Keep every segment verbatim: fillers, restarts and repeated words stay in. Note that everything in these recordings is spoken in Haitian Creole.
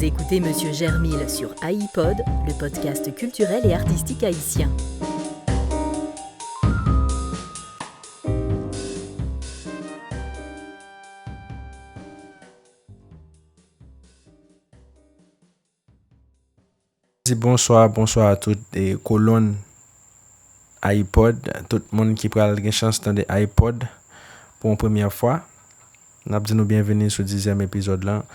Écoutez Monsieur Germil sur AyiPod, le podcast culturel et artistique haïtien. Di bonswa, bonswa a tout e, kolonn AyiPod, tout moun ki pral gen chans tande AyiPod pou yon premyè fwa. N ap di nou byenveni sou dizyèm epizòd lan.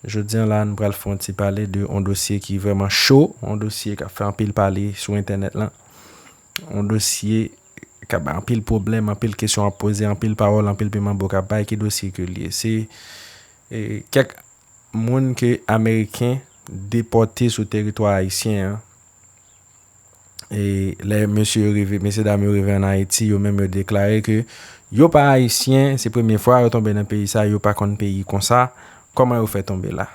Jodi an la, nou pral fè yon ti pale de yon dosye ki vrèman cho, yon dosye k ap fè anpil pale sou entènèt lan, yon dosye k ap bay anpil pwoblèm, anpil kesyon ap poze, anpil pawòl, anpil piman bòk ap bay, ki dosye ke l ye? Se e, kèk moun ke Ameriken depòte sou teritwa ayisyen an. E lè mesye yo rive, mesye dam yo rive ann Ayiti, yo menm yo deklare ke yo pa Ayisyen, se premye fwa yo tonbe nan peyi sa, yo pa konn peyi konsa, kòman yo fè tonbe la?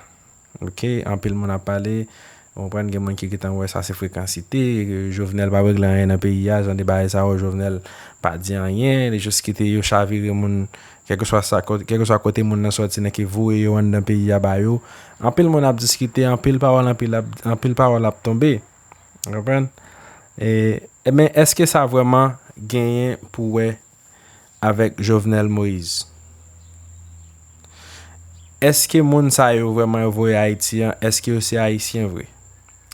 Oke, anpil moun ap pale, ou konprann, gen moun ki gentan wè sa se frekansite, ke Jovenel pa regle anyen nan peyi a, jan de bagay sa yo, Jovenel pa di anyen, li jis kite yo chavire moun, kèlkeswa sa, kèlkeswa kote moun nan sòti, nan ki voye yo anndan peyi a ba yo. Anpil moun ap diskite, anpil pawòl, anpil ap, anpil pawòl ap tonbe. Ou konprann? E, ebyen, èske sa vrèman genyen pou wè avèk Jovenel Moïse? Èske moun sa yo vrèman yo voye Ayiti an, èske yo se Ayisyen vre?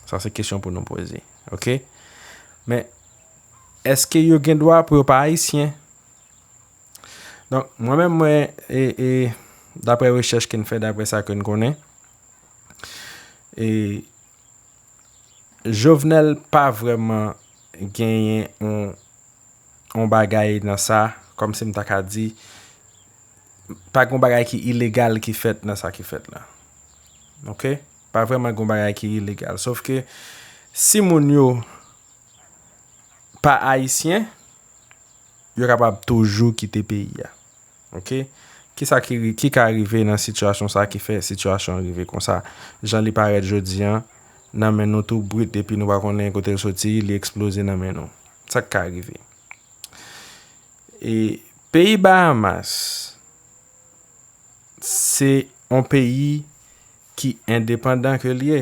Sa se kesyon pou nou poze. Oke? Men, èske yo gen dwa pou yo pa Ayisyen? Donk, mwen menm, mwen, e, e, daprè rechèch ke n fè, daprè sa ke n konnen, e, Jovenel pa vrèman genyen yon, yon bagay nan sa, kòmsi m ta ka di, pa gen yon bagay ki ilegal ki fèt nan sa ki fèt la. Oke? Pa vrèman gen yon bagay ki ilegal. Sòf ke si moun yo pa Ayisyen, yo kapab toujou kite peyi a. Oke? Kisa ki, ki ka rive nan sitiyasyon sa ki fè sitiyasyon an rive konsa? Jan li parèt jodi an, nan men nou tou brit, epi nou pa konnen kote l soti, li eksploze nan men nou. Sa k ka rive? E peyi Bahamas, se yon peyi ki endepandan ke l ye.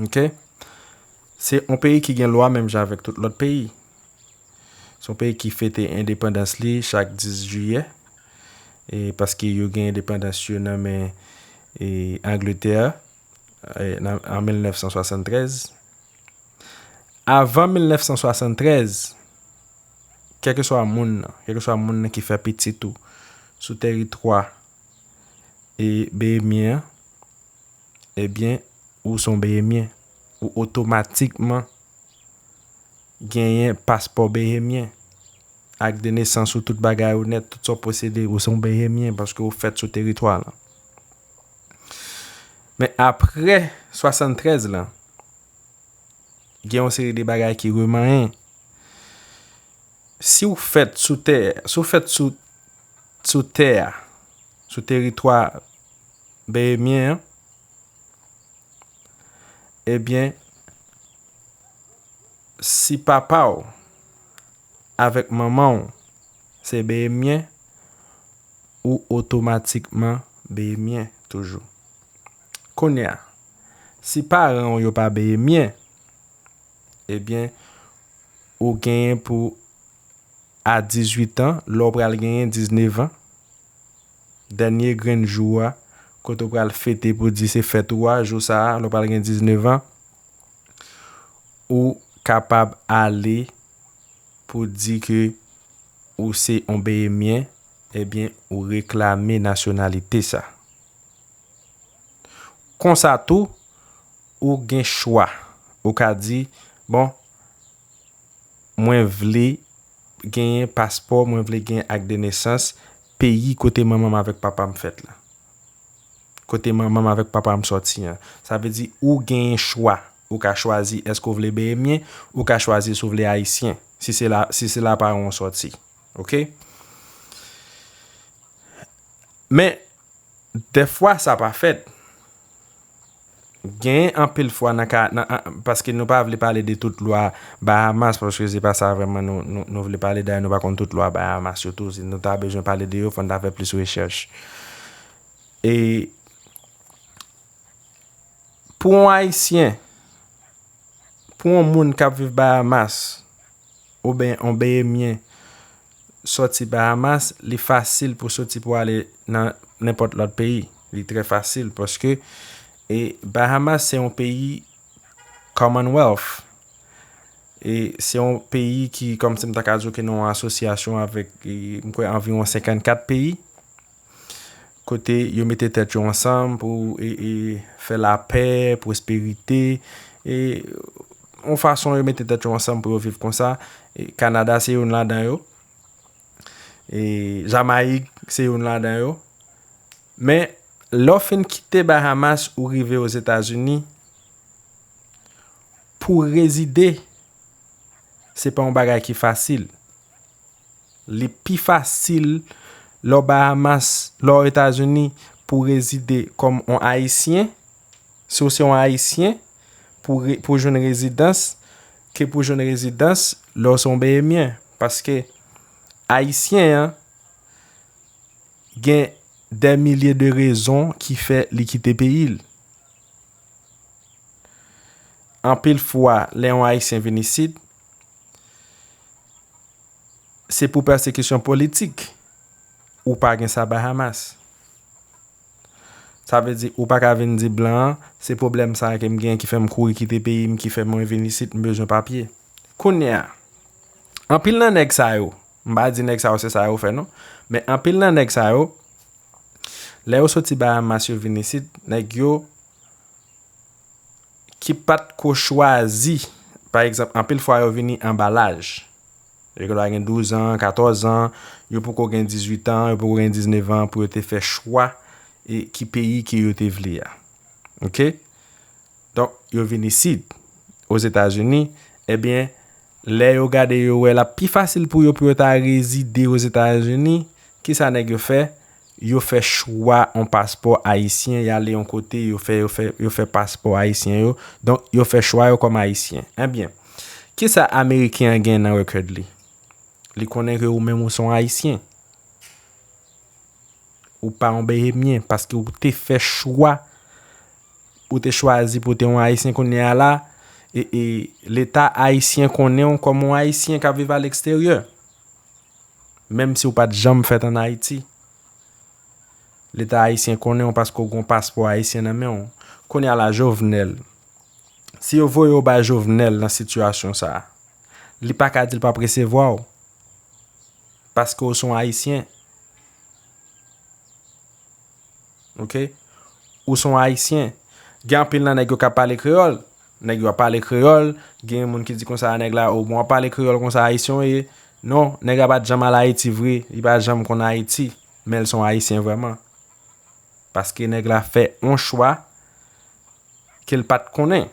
Oke? Se yon peyi ki gen lwa menm jan avèk tout lòt peyi. Se yon peyi ki fete endepandans li chak dis jiyè, e paske yo gen endepandans yo nan men, e, Angletè, e, nan, an mil nèf san swasanntrèz. Avan mil nèf san swasanntrèz, kèlkeswa moun nan, kèlkeswa moun nan ki fè pitit ou sou tèritwa, e, behemyen an, ebyen, ou se yon behemyen. Ou otomatikman genyen paspò behemyen. Ak de nesans ou, tout bagay ou nèt, tout sa w posede, ou se yon behemyen paske ou fèt sou teritwa lan. Men apre swasanntrèz lan, gen yon seri de bagay ki remanyen. Si w fèt sou tè, si w fèt sou, sou tè a, sou teritwa behemyen an, ebyen, si papa w avèk manman w se behemyen, ou otomatikman behemyen toujou. Kounye a, si paran w yo pa behemyen, ebyen, ou genyen pou a dizuit an, lè w pral genyen diznèf an, dènye grenn jou a, kote w pral fete pou di se fèt ou a, jou sa a, lè w pral gen diznèf an, ou kapab ale pou di ke ou se yon behemyen, ebyen, ou reklame nasyonalite sa. Konsa tou, ou gen chwa. Ou ka di, bon, mwen vle genyen paspò, mwen vle genyen ak de nesans peyi kote manman m avèk papa m fèt la. Kote manman m avèk papa m sòti an. Sa vle di ou genyen chwa. Ou ka chwazi èske w vle behemyen, ou ka chwazi si w vle ayisyen, si se la, si se la paran w sòti. Oke? Men, dèfwa sa pa fèt. Gen anpil fwa nan ka, nan, an, paske nou pa vle pale de tout lwa Bahamas, paske se pa sa vrèman nou, nou, nou vle pale. Dayè, nou pa konn tout lwa Bahamas yo tou. Si nou ta bezwen pale de yo, fò n ta fè plis rechèch. E Pou yon Ayisyen, pou yon moun k ap viv Bahamas, oubyen yon Behemyen sòti Bahamas, li fasil pou soti pou ale nan nenpòt lòt peyi. Li trè fasil paske e Bahamas se yon peyi Commonwealth. E se yon peyi ki, kòmsi m ta ka di w, ki nan yon asosyasyon avèk, e, m kwè, anviwon senkannkat peyi, kote yo mete tèt yo ansanm pou e, e, fè lapè, pwosperite, e yon fason yo mete tèt yo ansanm pou yo viv konsa. E Kanada se youn ladan yo. E Jamayik se youn ladan yo. Men, lè w fin kite Bahamas, ou rive Ozetazini, pou rezide, se pa yon bagay ki fasil. Li pi fasil lè w Bahamas, lè w Etazini, pou rezide kòm yon Ayisyen, si w se yon Ayisyen, pou re-, pou jwenn rezidans, ke pou jwenn rezidans lè w se yon Behemyen. Paske Ayisyen an gen dè milye de rezon ki fè li kite peyi l. Anpil fwa, lè yon Ayisyen vin isit, se pou pèsekisyon politik. Ou pa gen sa Bahamas. Sa vle di, ou pa ka vin di blan an, se pwoblèm sa a ke m gen ki fè m kouri kite peyi m, ki fè mwen vin isit, m bezwen papye. Kounye a, anpil nan nèg sa yo, m pa di nèg sa yo se sa yo fè non, men anpil nan nèg sa yo, lè yo soti Bahamas, yo vin isit, nèg yo ki pa t ko chwazi, pa egzanp, anpil fwa yo vini anba laj. Yo ta gen douz an, katòz an, yo poko gen dizuit an, yo poko gen diznèf an pou yo te fè chwa e ki peyi ke yo te vle a. Oke? Donk, yo vin isit, Ozetazini, ebyen, lè yo gade, yo wè l ap pi fasil pou yo, pou yo ta rezide Ozetazini, kisa nèg yo fè? Yo fè chwa yon paspò ayisyen, y ale yon kote, yo fè, yo fè, yo fè paspò ayisyen yo. Donk, yo fè chwa yo kòm Ayisyen. Ebyen, kisa Ameriken an gen nan record li? Li konnen ke ou menm ou se yon Ayisyen. Ou pa yon Behemyen, paske ou te fè chwa, ou te chwazi pou w te yon Ayisyen. Kounye a la, e, e, Leta ayisyen konnen w kòm yon Ayisyen k ap viv aleksteryè. Menm si w pa t janm fèt ann Ayiti. Leta ayisyen konnen w paske w gen yon paspò ayisyen nan men w. Kounye a la, Jovenel. Si yo voye w bay Jovenel nan sitiyasyon sa a, li pa ka di l p ap resevwa w. Paske w se yon Ayisyen. Oke? Ou se yon Ayisyen. Gen anpil nan nèg yo k ap pale kreyòl. Nèg yo ap pale kreyòl. Gen moun ki di konsa, nèg la, o, bon, w ap pale kreyòl konsa, Ayisyen w ye. Non, nèg la pa t janm al Ayiti vre. Li pa janm konn Ayiti. Men l se yon Ayisyen vrèman. Paske nèg la fè yon chwa ke l pa t konnen.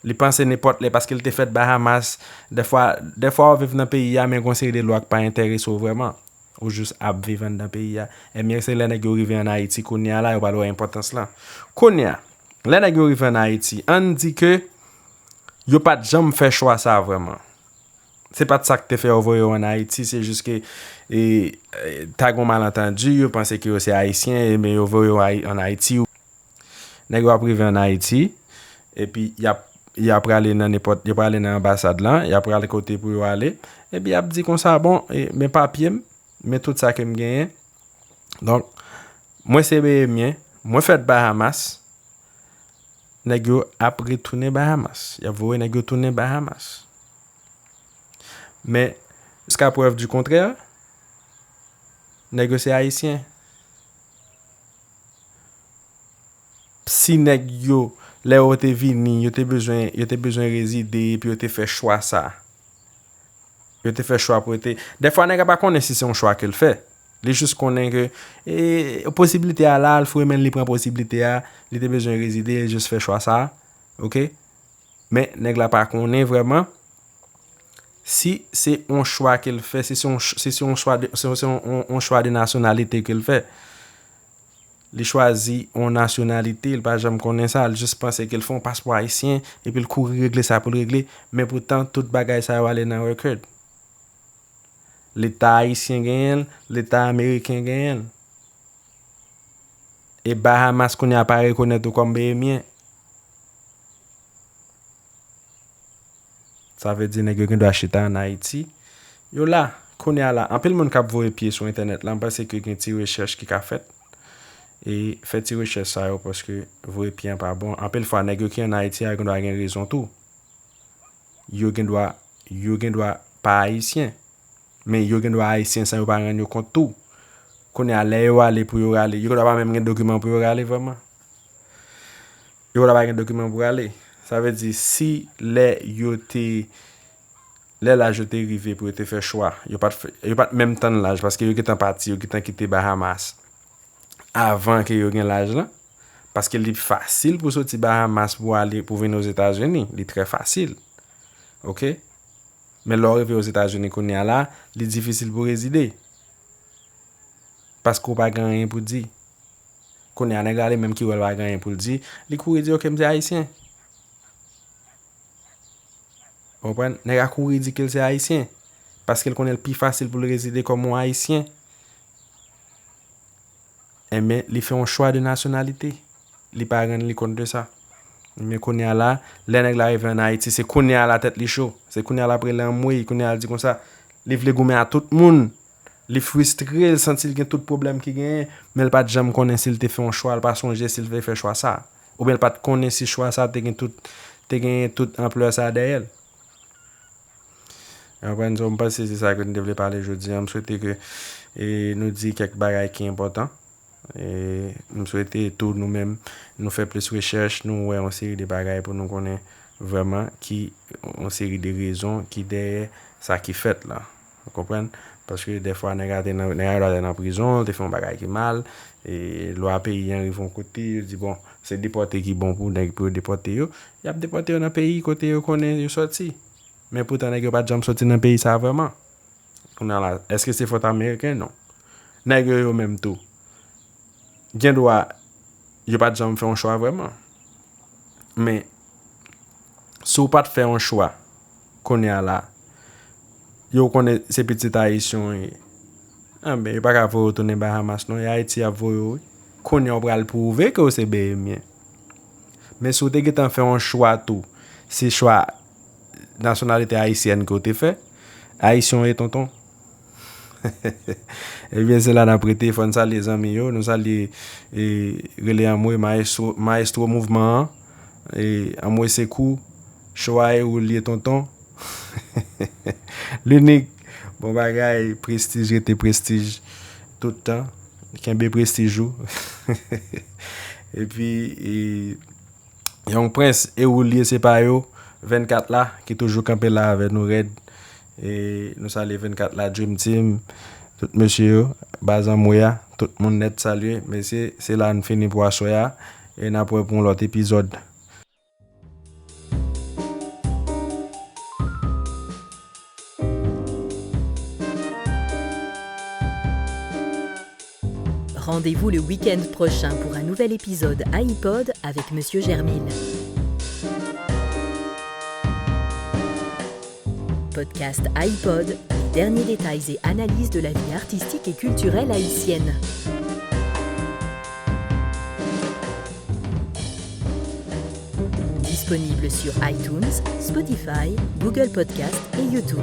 Li panse nenpòt lè, paske l te fèt Bahamas. Dèfwa, dèfwa w viv nan peyi a, men gen yon seri de lwa k pa enterese w vrèman. Ou jis ap viv anndan peyi a. Ebyen, se lè nèg yo rive ann Ayiti kounye a la, yo pral wè enpòtans lan. Kounye a, lè nèg yo rive ann Ayiti, ann di ke yo pa t janm fè chwa sa a vrèman. Se pa t sa k te fè yo voye w ann Ayiti, se jis ke, e, e, ta gen yon malantandi, yo panse ke yo se Ayisyen, e, men yo voye w Ayi-, ann Ayiti. Nèg yo ap rive ann Ayiti, epi y ap, y ap prale nan nenpòt, yo prale nan anbasad lan, y ap prale kote pou yo ale, epi y ap di konsa, bon, e, men papye m, men tout sa ke m genyen. Donk, mwen se Behemyen, mwen fèt Bahamas, nèg yo ap retounen Bahamas. Y ap voye nèg yo tounen Bahamas. Men, jiska prèv di kontrè, nèg yo se Ayisyen. Si nèg yo, lè yo te vini, yo te bezwen, yo te bezwen rezide, epi yo te fè chwa sa. Yo te fè chwa pou yo te, dèfwa nèg la pa konnen si se yon chwa ke l fè. Li jis konnen ke, e, posiblite a la, l foure men l, li pran posiblite a, li te bezwen rezide, li jis fè chwa sa. Oke? Men nèg la pa konnen vrèman si se yon chwa ke l fè, si se yon ch-, si se yon chwa de, si se yon, yon, yon chwa de nasyonalite ke l fè. Li chwazi yon nasyonalite, li pa janm konnen sa, li jis panse ke l fè yon paspò ayisyen, epi l kouri regle sa pou l regle, men poutan tout bagay sa yo ale nan record. Leta ayisyen genyen l, Leta ameriken genyen l. E Bahamas kounye a pa rekonèt ou kòm Behemyen. Sa vle di nèg yo gen dwa chita ann Ayiti. Yo la, kounye a la. Anpil moun k ap voye pye sou entènèt la, m panse ke gen ti rechèch ki ka fèt. E fè ti rechèch sa yo paske voye pye an pa bon. Anpil fwa, nèg yo ki ann Ayiti a, yo gen dwa gen rezon tou. Yo gen dwa, yo gen dwa pa ayisyen. Men yo gen dwa ayisyen san yo pa rann yo kont tou. Kounye a, lè yo ale pou yo rale, yo gen dwa pa menm gen dokiman pou yo rale vrèman. Yo gen dwa pa gen dokiman pou rale. Sa vle di, si lè yo te, lè laj yo te rive pou yo te fè chwa, yo pa t fè, yo pa t menm tann laj, paske yo gentan pati, yo gentan kite Bahamas avan ke yo gen laj lan. Paske li fasil pou soti Bahamas pou ale, pou vin Ozetazini. Li trè fasil. Oke? Men lè w rive Ozetazini kounye a la, li difisil pou rezide. Paske w pa gen anyen pou di. Kounye a, nèg la li menm ki wè l pa gen anyen pou l di, li kouri di, "Oke, m se ayisyen." Ou konprann? Nèg la kouri di ke l se ayisyen. Paske l konnen l pi fasil pou l rezide kòm yon ayisyen. Enben, li fè yon chwa de nasyonalite. Li pa rann li kont de sa. Men kounye a la, lè nèg la rive ann Ayiti, se kounye a la tèt li cho. Se kounye a l ap rele anmwey, kounye a l di konsa, li vle goumen a tout moun. Li fristre, l santi l gen tout pwoblèm ki genyen, men l pa t janm konnen si l te fè yon chwa, l pa sonje si l te fè chwa sa. Oubyen l pa t konnen si chwa sa te gen tout, te gen tout anplè sa dèyè l. Ou konprann? So, m panse se sa ke nou te vle pale jodi a. M swete ke, e, nou di kèk bagay ki enpòtan. E, m swete tou nou menm, nou fè plis rechèch, nou wè yon seri de bagay pou nou konnen vrèman ki, yon seri de rezon ki dèyè sa ki fèt la. Ou konprann? Paske dèfwa nèg a te nan, nèg a te nan prizon, te fè yon bagay ki mal, e lwa peyi an rive yon kote, yo di, bon, se depòte ki bon pou nèg pou yo depòte yo. Y ap depòte yo nan peyi kote yo konnen yo sòti. Men poutan nèg yo pa t janm soti nan peyi sa a vrèman. Kounye a la, èske se fòt Ameriken? Non. Nèg yo, yo menm tou, gen dwa, yo pa t janm fè yon chwa vrèman. Men, si w pa t fè yon chwa, kounye a la, yo konnen se pitit ayisyen w ye. Anben, yo pa ka voye w tounen Bahamas non, e Ayiti y ap voye w wi. Kounye a w pral pwouve ke w se B M yen. Men si w te gentan fè yon chwa tou, se chwa nasyonalite ayisyèn ke w te fè, ayisyen w ye tonton. Ebyen, se la n ap rete, fò n salye zanmi yo, nou salye, e, rele anmwe, mayestwo, mayestwo mouvman an, e, anmwe se kou, cho a e ou l ye tonton. Linik, bon bagay, prestij rete prestij tout tan, kenbe prestij ou. Epi, e, Young Prince, e ou l ye se pa yo, vennkat la, ki toujou kanpe la avè nou rèd. E nou salye vennkat la, Dream Team, tout mesye yo, baz anmwe a, tout moun nèt salye. Mesye, se la n fini pou aswè a, e n ap wè pou yon lòt epizòd. Rendez-vous le week-end prochain pour un nouvel épisode iPod avec Monsieur Germil. Podcast iPod, les derniers détails et analyses de la vie artistique et culturelle haïtienne. Disponible sur iTunes, Spotify, Google Podcast et YouTube.